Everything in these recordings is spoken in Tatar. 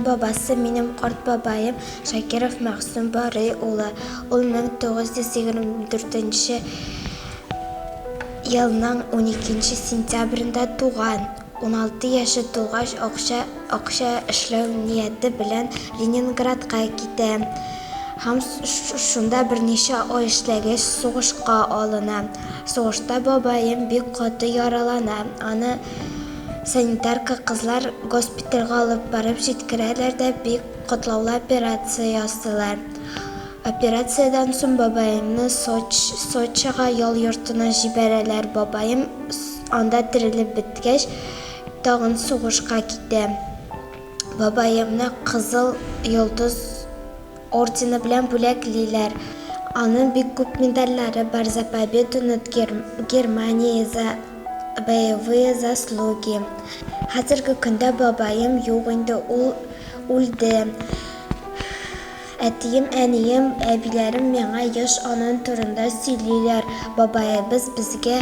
бабасы минем карт бабаем Шакиров Мәгъсүм Барый улы. Ул 1924 нче елның уникенче сентябрендә туган. 16 яше тулгач, акча акча эшләү нияте белән Ленинградка китә һәм шунда берничә ай эшләгәч, сугышка алына. Сугышта бабаем бик каты яралана, аны санитарка кызлар госпитальгә алып барып җиткерәләр дә бик катлаулы операция ясыйлар. Операциядән соң бабаемны Соч, Сочига ял йортына җибәрәләр. Бабаем анда терелеп беткәч, тагын сугышка китә. Бабаемны Кызыл Йолдыз ордены белән бүләклиләр. Аның бик күп медальләре бар, За победу над Германией, За боевые заслуги. Хәзерге көндә бабаем юк инде, ул үлде. Әтием, әнием, әбиләрем миңа еш аның турында сөйлиләр. Бабаебыз безгә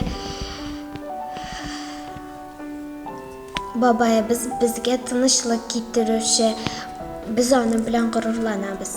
Бабаебыз безгә тынычлык китерүче, без аның белән горурланабыз.